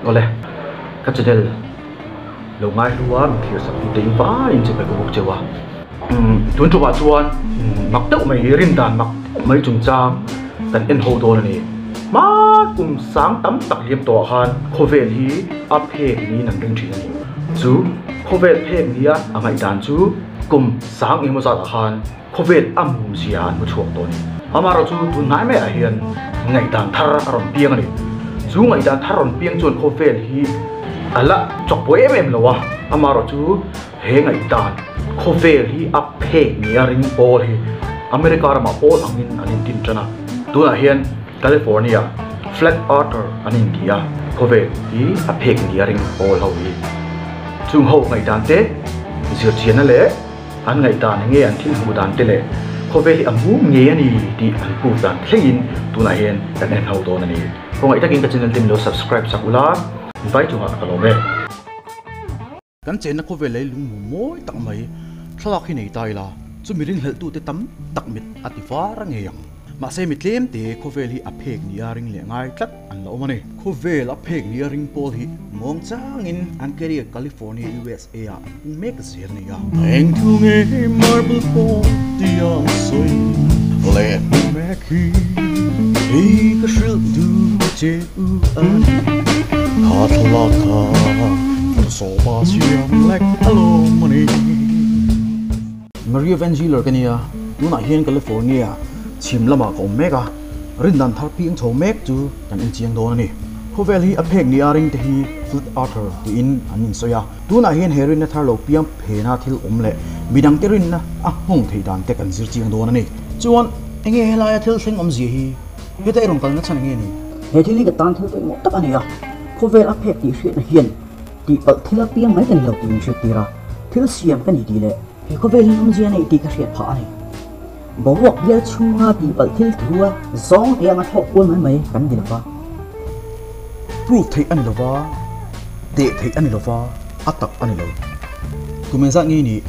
Awle, ka channel lo ngai hlu a, min thlir sak tute in vaiin che ka bawk cheu a. Tun tumah chuan mak deuh mai rin dan mak deuh mai chungchang kan en ho dawn a ni. Hma kum sang tam tak liam tawhah khan khawvel hi a phek niin an ring thin a ni. Chu khawvel phek nia a ngaihdan chu kum sang engemaw zatah khan khawvel a mum zia an hmu chhuak tawh a ni. Amaherawh chu tun hnai maiah hian ngaihdan thar a rawn piang a ni. Chu ngaihdan thar rawn piang chuan khawvel hi a la chawkpawh em em lo a, amaherawh chu he ngaihdan khawvel hi a phek nia ring pawl hi America ramah pawl angin an intin tan a. Tunah hian California Flat Earther an inti a, khawvel hi a phek nia ring pawl ho hi. Chung ho ngaihdan te zirchianna leh An ngaihdan enge an thil hmuh dan te leh khawvel hi a mum ngei a ni tih an proof dan thlengin tunah hian kan en ho dawn a ni. Khawngaih takin ka channel te min lo subscribe sak ula, vai chungah ka lawm e. Kan chenna khawvel lei lungmu mawi tak mai thlalak hi nei ta ila chu mi ringhlelhtute tam tak mit a ti var a ngei ang. Mahse mi tlemte khawvel hi a phek nia ring leh ngai tlat an la awm a ni. Khawvel a phek nia ring pawl hi muang changin an career California, USA ah an pung mek zel a ni a. Eng thu nge marble pawh tia an sawi leh hmu mek hi hei ka hrilh duh che u a ni. Kha thlalak kha Photoshop a siam lek alawm a ni. Maria Van Zeeler ka nia, tunah hian California chhim lamah ka awm mek a, rindan thar piang chho mek chu kan en chiang dawn a ni. Khawvel hi a phek nia ring te hi Flat Earther tiin an insawi a, tunah hian he rinna thar lo piang phena thil awm leh midangte rinna a nghawng theih dan te kan zir chiang dawn a ni. Chuan enge helaia thil thleng awmzia hi heta i rawn kalna chhan enge ni? He thil hi ka tan thil pawimawh tak a ni a, khawvel a phek tih hriatna hian Tihpalh thil a piang mai ka ni lo tih min hriattir a, thil siam ka ni tih leh he khawvel hi awmzia nei tih ka hriat phah a ni. Boruak bial chhunga tihpalh thil thu a zawng te anga thlawk kual mai mai kan ni lova. Proof theih a ni lova, teh theih a ni lova, a tak a ni lo. Kum engzat nge nih?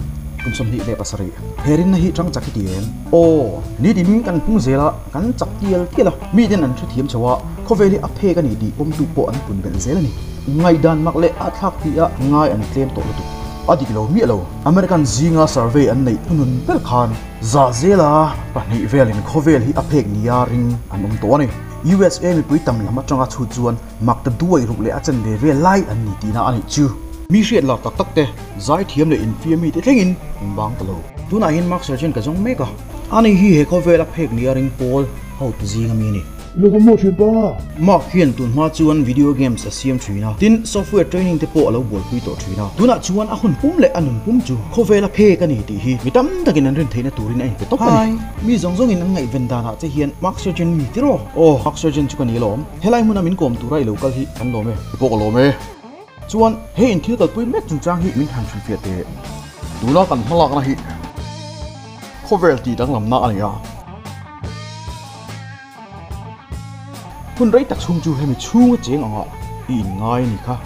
Kum 27. He rinna hi tang chak hi ti em? Aw, nitin kan pung zel a, kan chak tial tial a, miten an hrethiam chho a, khawvel hi a phek a ni tih pawmtu pawh an pun belh zel a ni. Ngaihdan mak leh a thlak tih a ngai an tlem tawh lutuk. A dik lo miah lo. American zinga survey an neih hnun ber khan za zela pahnih velin khawvel hi a phek nia ring an awm tawh a ni. USA mipui tam lam atanga chhut chuan mak ta duai ruk leh a chen ve ve lai an ni tihna a nih chu. Mi hriat lar tak tak te, zaithiam leh infiam mite thlengin an bang ta lo. Tunah hian Mark Sargent ka zawng mek a. Ani hi he khawvel a phek nia ring pawl hotu zinga mi a ni. Lawk maw thin pa? Mark hian tun hma chuan video games a siam thin a, tin software training te pawh a lo buaipui tawh thin a. Tunah chuan a hun pum leh a nun pum chu khawvel a phek a ni tih hi mi tam takin an rin theihna turin a inpe tawp a ni. Hi, mi zawng zawngin an ngaihven danah che hian Mark Surgeon mi tiraw? Aw, Mark Surgeon chu ka ni alawm. Helai hmuna min kawm tura i lo kal hi kan lawm e. I pawh ka lawm e. Chuan he inthil kalpui mek chungchang hi min han hrilhfiah teh. Tuna kan hmalakna hi khawvel tih danglamna a ni a. Hun rei tak chhung chu hemi chhunga cheng angah i inngai a ni kha.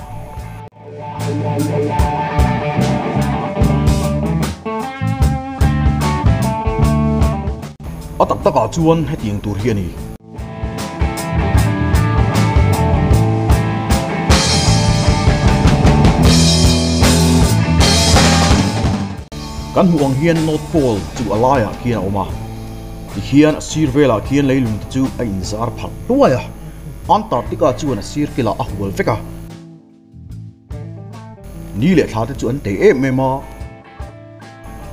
A tak takah chuan hetiang tur hi a ni. Kan hmuh ang hian North Pole chu a laiah khian a awm a. Tihian a sir velah khian leilung te chu a inzar phalh hluai a, Antarctica chuan a sir kilah a hual vek a. Ni leh thla te chu an tei em em a,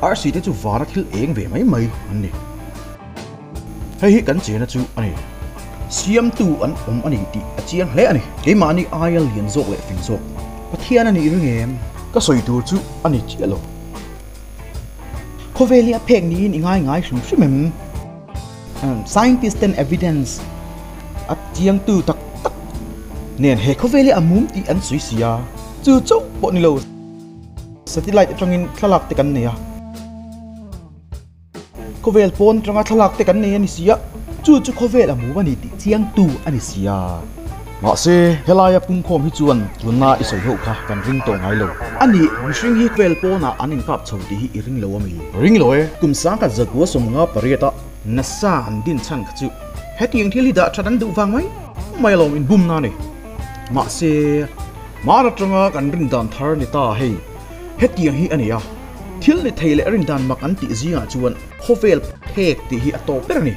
arsi te chu vana thil eng ve mai mai an ni. Hei hi kan chena chu a ni. Siamtu an awm a ni tih a chiang hle a ni. Keimahni aia lian zawk leh fing zawk Pathian a nih ring em? Ka sawi tur chu a ni chiah lo. Khawvel hi a phek niin i ngai ngai hrim hrim em? Scientist ten evidence a chiangtu tak tak nen he khawvel hi a mum tih an sawi si a, chu chauh pawh ni lo satellite atangin thlalak te kan nei a, khawvel pawn atanga thlalak te kan nei a ni si a, chu chu khawvel a mum a ni tih chiangtu a ni si a. Mahse, helaia pungkhawm hi chuan tunna i sawi ho kha kan ring tawh ngai lo. A nih, mihring hi vel pawnah an inkap chho tih hi i ring lo a mi? Ring lo e. Kum sangkhat zakua 58 a nasa an din chhan kha chu hetiang thil hi dah that an duh vang mai mai alawm inbumna a ni. Mahse. Hmar atanga kan rin dan thar ni ta hei hetiang hi a ni a, thil ni thei leh rin dan mak an tih zingah chuan khawvel phek tih hi a tawp ber a ni.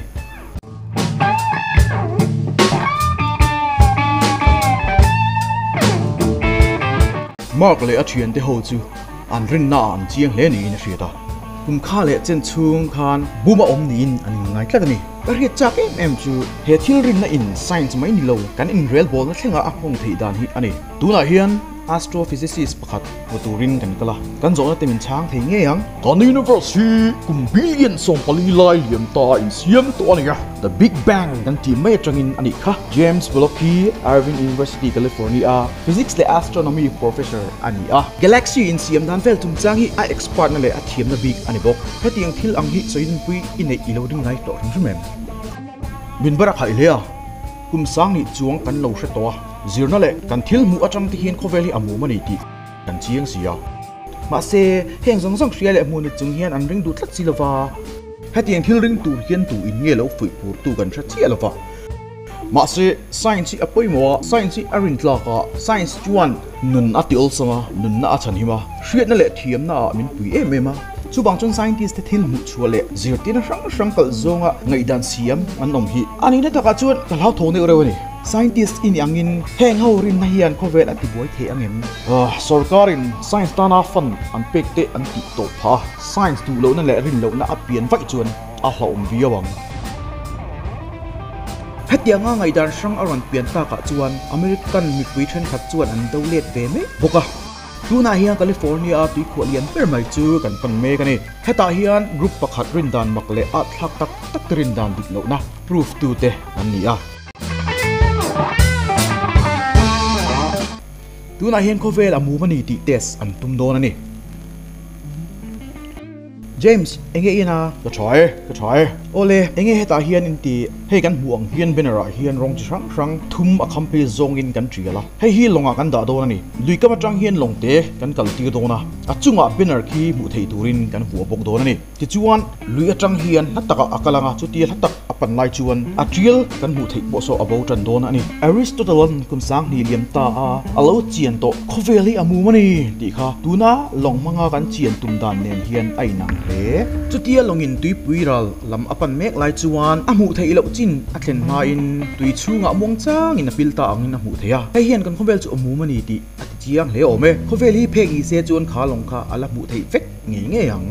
Mark leh a thiante ho chu an rinna ah an chiang hle niin a hriat a, kum kha leh chen chhung khan bum a awm niin an inngai tlat a ni. Ka hriat chak em em chu he thil rinna in science mai ni lo kan inrelbawlna thlenga a nghawng theih dan hi a ni. Tunah hian astrophysicist pakhat hmu turin kan kal a, kan zawhna te min chhang thei ngei ang. Kan universe hi kum billion 14 lai liam ta insiam tawh a ni a, The Big Bang kan tih mai atangin a nih kha. James Bullock hi Irvine University, California a Physics leh Astronomy professor a ni a. Galaxy insiam dan vel chungchang hi a expert na leh a thiamna bik a ni bawk. Hetiang thil ang hi sawinpui i neih i lo ring ngai tawh hrim hrim em? Min bar a khaih hle a, kum sang nih chuang kan lo hre tawh a, zirna leh kan thil hmuh atang te hian khawvel hi a mum a ni tih kan chiang si a. Mahse, heng zawng zawng hria leh hmuh ni chung hian an ring duh tlat si lova. Hetiang thil ring tur hian tu in nge lo fuih phur tu kan hre chiah lova. Mahse, science hi a pawimawh a, science hi a rintlak a, science chuan nun a ti awlsam a, nunna a chhanhim a, hriatna leh thiamna ah min pui em em a. Chuvang chuan scientist te thil hmuh chhuah leh zirtirna hrang hrang kalh zawnga ngaihdan siam an awm hi a nihna takah chuan ka hlauthawng deuh reuh a ni. Scientist i nih angin heng ho rinna hian khawvel a tibuai thei ang em? Sorkarin science tana fund an pek te an tih tawh phah a, science duh lohna leh rin lohna a pian vaih chuan a hlauhawm viau ang. Hetianga ngaihdan hrang a rawn pian takah chuan American mipui thenkhat chuan an do let ve mek bawk a. Tunah hian California-a tuikhuah lian ber mai chu kan pan mek a ni. Hetah hian group pakhat rindan mak leh at thlak tak tak te rindan dik lohna proof tute an ni a. Tunah hian khawvel a mum a ni tih test an tum dawn a ni. James, enge i ina? Ka tha e, ka tha e. Awle, enge hetah hian in ti? Hei kan hmuh ang hian banner ah hian rawng chi hrang hrang thum a kham phei zawngin kan tial a. Hei hi lawngah kan dah dawn a ni. Lui kam atang hian lawng te kan kal tir dawn a, a chungah banner khi hmuh theih turin kan vuah bawk dawn a ni. Tichuan, lui atang hian hla takah a kal ang a, chutia hla tak a pan lai chuan a tial kan hmuh theih pawh saw a bo tan dawn a ni. Aristotle-a'n kum 2000 liam ta a, a lo chian tawh khawvel hi a mum a ni tih kha tuna lawng hmanga kan chian tum dan nen hian a inang hle. Chutia lawngin tuipui ral lam a pan mek lai chuan a hmuh theih loh chin a thlen hmain tui chhungah muang changin a pil ta angin a hmuh theih a. Hei hian kan khawvel chu a mum a ni tih a ti chiang hle awm e. Khawvel hi phek ni se chuan kha lawng kha a la hmuh theih vek ngei ngei ang.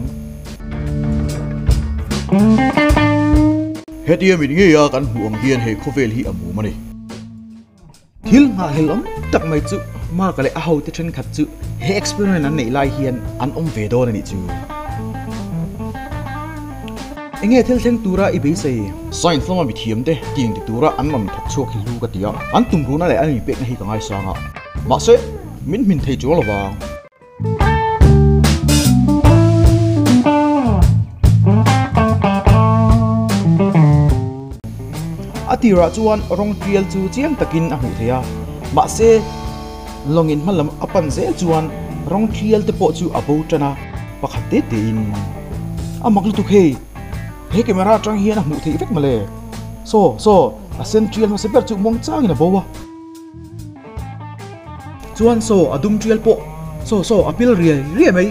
Hetia mit ngeia kan hmuh ang hian he khawvel hi a mum a ni. Thil nghahhlel awm tak mai chu Mark-a leh a hote thenkhat chu he experiment an neih lai hian an awm ve dawn a nih chu. Enge thil thleng tura i beisei? Science lama mithiam te tiang ti tura an rawn thawk chhuak hi hlu ka ti a, an tumruhna leh an inpekna hi ka ngaisang a. Mahse, min hmin thei chuang lo vang. A tirah chuan rawng tial chu chiang takin a hmuh theih a, mahse lawngin hma lam a pan zel chuan rawng tial te pawh chu a bo tan a, pakhat te tein a mak lutuk hei, he camera atang hian a hmuh theih vek mawle. Saw, saw, a sen tial hmasa ber chu muang changin a bo a. Chuan saw a dum tial pawh saw saw a pil riai riai mai.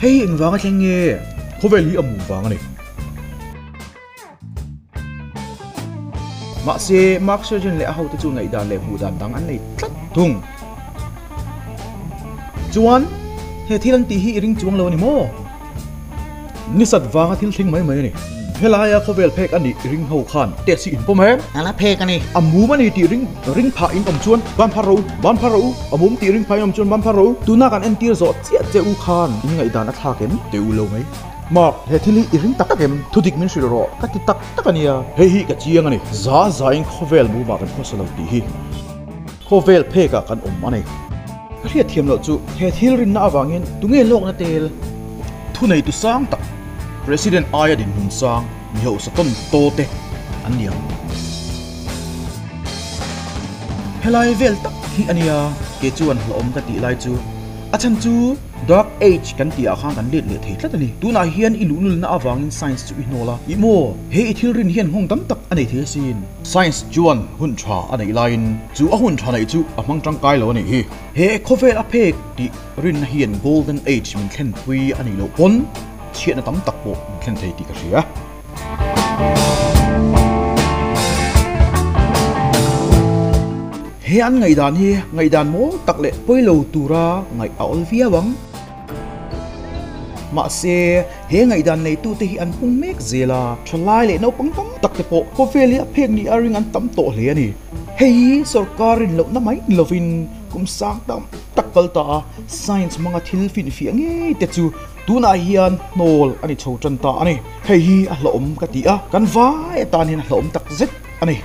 Hei hi engvang a thleng nge? Khawvel hi a mum vang a ni. Mahse Mark Surgeon leh a hote chu ngaihdan leh hmuh dan dang an nei tlat thung. Chuan he thil an tih hi i ring chuang lo a ni maw? Nisat vanga thil thleng mai mai a ni. Helaia khawvel phek a nih ring ho khan test hi in pawm em? A la phek a ni. A mum a ni tih ring ring phah in awm chuan ban phar rawh u, ban phar rawh u. A mum tih ring phah in awm chuan ban phar rawh u. Tuna kan entir zawh chiah che u khan in ngaihdan a thlak em? Teh u lo mai. Mark, he thil hi i ring tak tak em? Thudik min hrilh rawh ka ti tak tak a nia. Hei hi ka chiang a ni. Za zain khawvel mumah kan khawsa lo tih hi. Khawvel phekah kan awm a ni. Ka hriat thiam loh chu he thil rinna avangin tunge lawkna tel thuneitu sang tak President aia dinhmun sang mi hausa tawn taw te an ni ang. Helai vel tak hi a nia, kei chuan hlawhawm ka tih lai chu. A chhan chu Dark Age kan tih ah khan kan let leh thei tlat a ni. Tunah hian i luhlulna avangin science chu i hnawl a, ih maw, he i thil rin hian nghawng tam tak a nei thei asin. Science chuan hun tha a neih laiin chu a hun tha neih chu a hmang tangkai lo a nih hi. He khawvel a phek tih rinna hian Golden Age min thlenpui a nih loh pawn chhiatna tam tak pawh min thlen thei tih ka hria. He an ngaihdan hi ngaihdan mawl tak leh pawilo tura ngaih a awl viau ang. Mahse, he ngaihdan neitute hi an pung mek zel a, thalai leh naupang tam tak te pawh khawvel hi a phek ni a ring an tam tawh hle a ni. Hei hi sorkar rinlohna mai ni lovin kum sang tam tak kal ta a, science hmanga thil finfiah ngei te chu Tunah hian hnawl a ni chho tan ta a ni. Hei hi a hlauhawm ka ti a, kan vai atan hian a hlauhawm tak zet a ni.